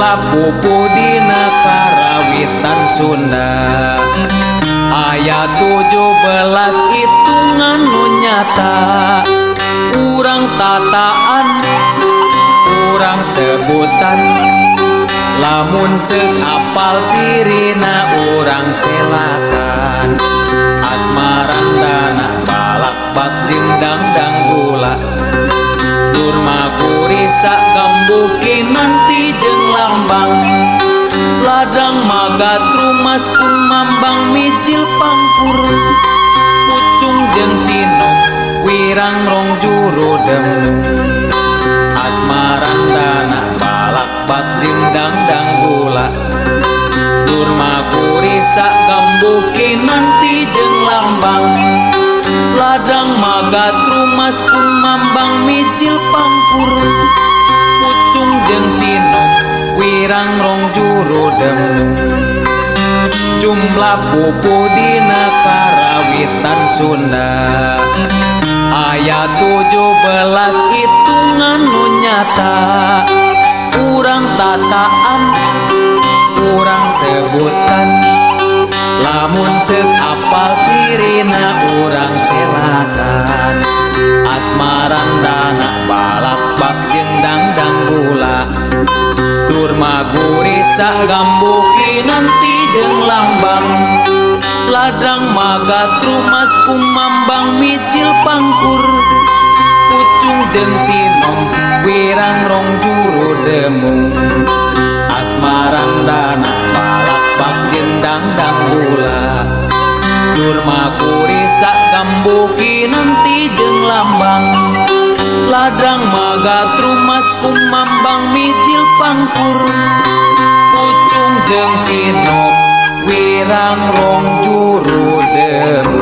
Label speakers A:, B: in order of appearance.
A: Jumlah pupuh dina karawitan Sunda aya 17, hitungan nu nyata. Urang tataan, urang sebutan, lamun seuk apal cirina urang celakan. Asmarandana, balakbak jeung dangdang gula, Durma Gurisa, Gambuh Kinanti jeung Lambang, Ladrang Magat Rumas Kumambang Mijil Pangkur, Pucung jeung Sinom Wirang Rong Juru Demung. Asmarandana, balakbak jeung dangdang gula, Durma Gurisa, Gambuh Kinanti jeung Lambang, Ladrang Magat Rumas Kumambang Mijil Pangkur, Pucung jeung Sinom Wirang Rong Juru Demung. Jumlah pupuh dina karawitan Sunda aya 17, hitungan nu nyata. Urang tataan, urang sebutan, lamun seuk apal cirina urang celakan. Asmarandana, balakbak jeung dangdang gula, Durma Gurisa, Gambuh Kinanti jeung Lambang, Ladrang Magat Rumas Kumambang Mijil Pangkur, Pucung jeung Sinom Wirang Rong Juru Demung. Asmarandana, balakbak jeung dangdang gula, Durma Gurisa, Gambuh Kinanti jeung Lambang, Ladrang Magat Rumas Kumambang Mijil Pangkur, Pucung jeung Sinom Wirang Rong Juru Demung.